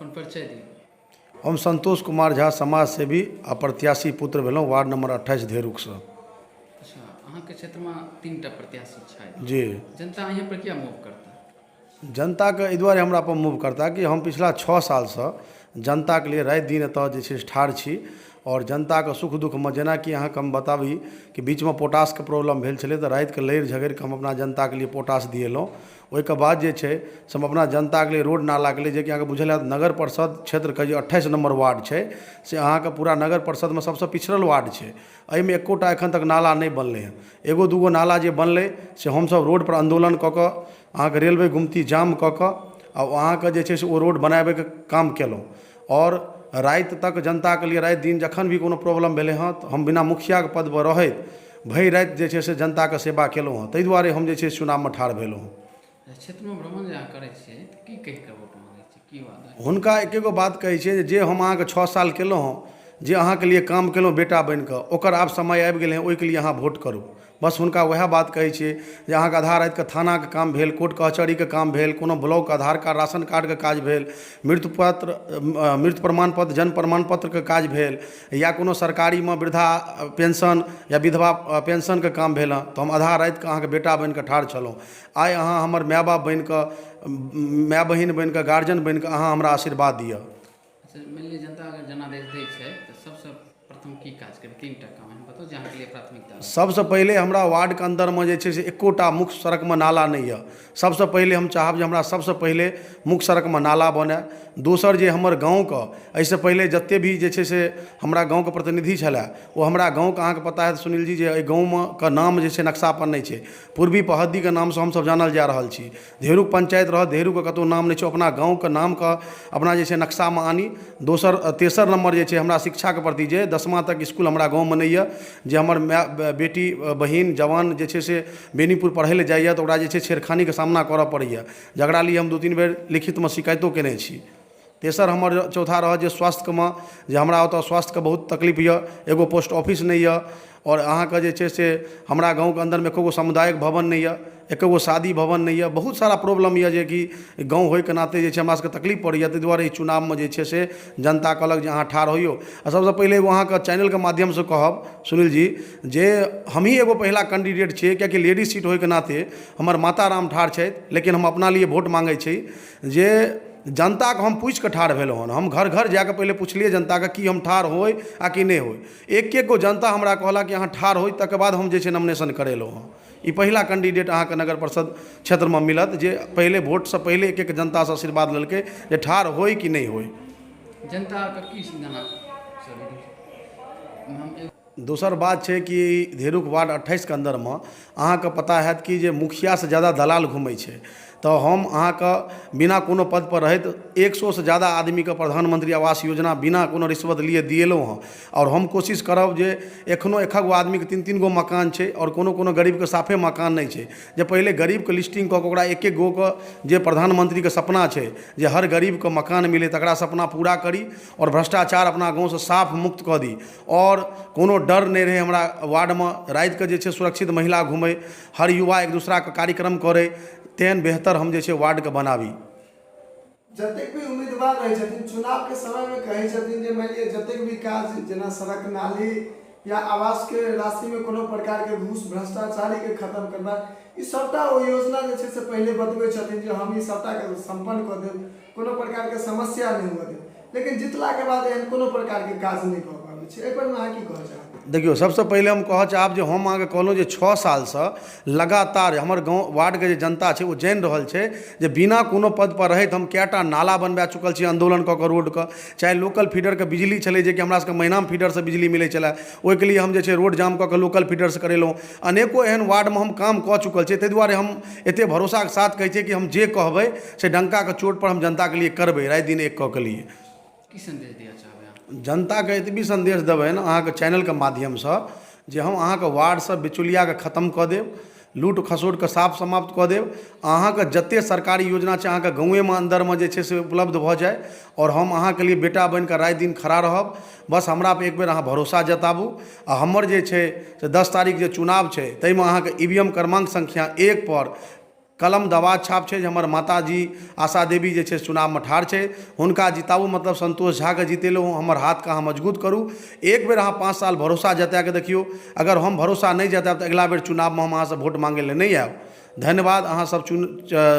अपन परिचय दियौ। हम संतोष कुमार झा समाज सेवी आ प्रत्याशी पुत्र भेलहुँ वार्ड नंबर 28 धेरुकसँ। अच्छा, अहाँके क्षेत्रमे 3टा प्रत्याशी छथि। जी। जनता अहीं पर किया मूव करता? जनताके एहि दुआरे हमरा पर मूव करता कि हम पिछला 6 सालसँ जनताके लिए राति दिन एतऽ जे छै से ठाढ़ छी आओर जनताके सुख दुःखमे जेनाकि अहाँके हम बताबी कि बीचमे पोटासके प्रॉब्लम भेल छलै तऽ रातिके लड़ि झगड़िके हम अपना जनताके लिए पोटास दिएलहुँ। ओहिके बाद जे छै से हम अपना जनताके लिए रोड नालाके लिए, जेकि अहाँके बुझल हैत नगर परिषद क्षेत्रके जे 28 नम्बर वार्ड छै से अहाँके पूरा नगर परिषदमे सबसँ पिछड़ल वार्ड छै। एहिमे एकोटा एखन तक नाला नहि बनलै हँ। एगो दूगो नाला जे बनलै से हमसब रोडपर आन्दोलन कऽ कऽ अहाँके रेलवे गुमती जाम कऽ कऽ आ अहाँके जे छै से ओ रोड बनाबैके काम केलहुँ। आओर राति तक जनताके लिए राति दिन जखन भी कोनो प्रॉब्लम भेलै हँ तऽ हम बिना मुखियाके पदपर रहैत भरि राति जे छै से जनताके सेवा केलहुँ हँ। ताहि दुआरे हम जे छै चुनावमे ठाढ़ भेलहुँ हँ। क्षेत्रमे भ्रमण जे अहाँ करै छियै तऽ की कहि कऽ वोट माँगै छियै, की वादा? हुनका एके गो बात कहै छियै जे हम अहाँके 6 साल केलहुँ हँ, जे अहाँके लिए काम केलहुँ बेटा बनि कऽ, ओकर आब समय आबि गेलै हँ, ओहिके लिए अहाँ वोट करू। बस हुनका वएह बात कहै छियै जे अहाँके आधा रातिके थानाके काम भेल, कोर्ट कचहरीके काम भेल, कोनो ब्लॉकके आधार कार्ड राशन कार्डके काज भेल, मृत्यु पत्र मृत्यु प्रमाण पत्र जन्म प्रमाण पत्रके काज भेल, या कोनो सरकारीमे वृद्धा पेंशन या विधवा पेंशनके काम भेल हँ तऽ हम आधा रातिके अहाँके बेटा बनिकऽ ठाढ़ छलहुँ। आइ अहाँ हमर माय बाप बनिकऽ, माय बहिन बनिकऽ, गार्जियन बनिकऽ अहाँ हमरा आशीर्वाद दिअ। अच्छा, मानि लिअ जनता अगर जनादेश दै छै तऽ सबसँ प्रथम की काज करबै? 3टा काम एहन बताउ जे अहाँके लिए प्राथमिकता रहत। सबसँ पहिले हमरा वार्डके अन्दरमे जे छै से एकोटा मुख्य सड़कमे नाला नहि यऽ। सबसँ पहिले हम चाहब जे हमरा सबसँ पहिले मुख्य सड़कमे नाला बनय। दोसर जे हमर गाँवके एहिसँ पहिले जतेक भी जे छै से हमरा गाँवके प्रतिनिधि छलए ओ हमरा गाँवके अहाँके पता हैत सुनील जी जे एहि गाँवमे के नाम जे छै नक्शापर नहि छै। पूर्वी पहद्दीके नामसँ हमसभ जानल जा रहल छी। धेरुक पंचायत रहत, धेरुके कतहु नाम नहि छै। अपना गाँवके नामके अपना जे छै नक्शामे आनी। दोसर तेसर नम्बर जे छै हमरा शिक्षाके प्रति जे 10मा तक इसकुल हमरा गाँवमे नहि यऽ, जे हमर माय बेटी बहिन जवान जे छै से बेनीपुर पढ़ै लए जाइए तऽ ओकरा जे छै छेड़खानीके सामना करऽ पड़ैए, जकरा लिए हम 2-3 बेर लिखितमे शिकायतो कयने छी। तेसर हमर चौथा रहत जे स्वास्थ्यमे जे हमरा ओतऽ स्वास्थ्यके बहुत तकलीफ यऽ, एगो पोस्ट ऑफिस नहि यऽ आओर अहाँके जे छै से हमरा गाँवके अन्दरमे एको गो सामुदायिक भवन नहि यऽ, एको गो शादी भवन नहि यऽ। बहुत सारा प्रॉब्लम यऽ जेकि गाँव होइके नाते जे छै हमरा सबके तकलीफ पड़ैए। ताहि दुआरे ई चुनावमे जे छै से जनता कहलक जे अहाँ ठाढ़ होइयौ। आ सबसँ पहिले एगो अहाँके चैनलके माध्यमसँ कहब सुनील जी जे हमही एगो पहिला कैंडिडेट छियै, किएकि लेडीज सीट होइके नाते हमर माता राम ठाढ़ छथि, लेकिन हम अपना लिए वोट माँगै छी जे जनताके हम पूछिकऽ ठाढ़ भेलहुँ हन। हम घर घर जाकऽ पहिले पुछलियै जनताके कि हम ठाढ़ होइ आ कि नहि होइ। एक एक गो जनता हमरा कहलक कि अहाँ ठाढ़ होइ, तकर बाद हम जे छै नॉमिनेशन करेलहुँ हँ। ई पहिला कैंडिडेट अहाँके नगर परिषद क्षेत्रमे मिलत जे पहिले वोटसँ पहिले एक एक जनतासँ आशीर्वाद लेलकै जे ठाढ़ होइ कि नहि होइ। जनताके की गाना सॉरी दोसर बात छै कि धेरुक वार्ड 28के अन्दरमे अहाँके पता हैत कि जे मुखियासँ ज्यादा दलाल घुमै छै। तऽ हम अहाँके बिना कोनो पदपर रहैत 100सँ ज्यादा आदमीके प्रधानमंत्री आवास योजना बिना कोनो रिश्वत लिए दिएलहुँ हँ। आओर हम कोशिश करब जे एखनो एकहक गो आदमीके 3-3 गो मकान छै आओर कोनो कोनो गरीबके साफे मकान नहि छै, जे पहिले गरीबके लिस्टिंग कऽ कऽ ओकरा एक एक गोके जे प्रधानमंत्रीके सपना छै जे हर गरीबके मकान मिलै तकरा सपना पूरा करी आओर भ्रष्टाचार अपना गाँवसँ साफ मुक्त कऽ दी। आओर कोनो डर नहि रहै हमरा वार्डमे, रातिके जे छै सुरक्षित महिला घुमै, हर युवा एक दूसराके कार्यक्रम करै, तेहन बेहतर हम जे छै वार्डके बनाबी। जतेक भी उम्मीदवार रहै छथिन चुनावके समयमे कहै छथिन जे मानि लिअ जतेक भी काज जेना सड़क नाली या आवासके राशिमे कोनो प्रकारके घूस भ्रष्टाचारीके खतम करबाक ई सभटा ओ योजना जे छै से पहिले बतबै छथिन जे हम ई सभटाके सम्पन्न कऽ देब, कोनो प्रकारके समस्या नहि हुअ देब, लेकिन जितलाके बाद एहन कोनो प्रकारके काज नहि भऽ पाबै छै। एहिपर मे अहाँ की कहऽ चाहब? देखियौ, सबसँ पहिले हम कहऽ चाहब जे हम अहाँके कहलहुँ जे 6 सालसँ लगातार हमर गाँव वार्डके जे जनता छै ओ जानि रहल छै जे बिना कोनो पदपर रहैत हम कएटा नाला बनबा चुकल छी आन्दोलन कऽ कऽ रोडके, चाहे लोकल फीडरके बिजली छलै जेकि हमरा सबके महिनामे फीडरसँ बिजली मिलै छलै, ओहिके लिए हम जे छै रोड जाम कऽ कऽ लोकल फीडरसँ करेलहुँ। अनेको एहन वार्डमे हम काम कऽ चुकल छियै, ताहि दुआरे हम एतेक भरोसाके साथ कहै छियै कि हम जे कहबै से डंकाके चोटपर हम जनताके लिए करबै, राति दिन एक कऽ के लिए। की संदेश दिअ चाहबै अहाँ? जनताके एतबी सन्देश देबनि अहाँके चैनलके माध्यमसँ जे हम अहाँके वार्डसँ बिचौलियाके खतम कऽ देब, लूट खसोटके साफ समाप्त कऽ देब, अहाँके जतेक सरकारी योजना छै अहाँके गाँवेमे अन्दरमे जे छै से उपलब्ध भऽ जाय आओर हम अहाँके लिए बेटा बनिकऽ राति दिन खड़ा रहब। बस हमरापर एक बेर अहाँ भरोसा जताबू आ हमर जे छै से 10 तारीख जे चुनाव छै ताहिमे अहाँके ई वी एम क्रमांक संख्या 1 पर कलम दबात छाप छै जे हमर माताजी आशा देवी जे छै चुनावमे ठाढ़ छै। हुनका जिताबू मतलब संतोष झाके जितेलहुँ, हमर हाथके अहाँ मजगूत करू। एक बेर अहाँ 5 साल भरोसा जताके देखियौ। अगर हम भरोसा नहि जतायब तऽ अगिला बेर चुनावमे हम अहाँसँ वोट मांगै लए नहि आयब। धन्यवाद। अहाँ सब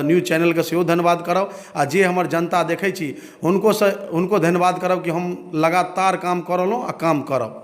न्यूज चैनलके सेहो धन्यवाद करब आ जे हमर जनता देखै छी हुनकोसँ हुनको धन्यवाद करब कि हम लगातार काम कऽ रहलहुँ आ काम करब।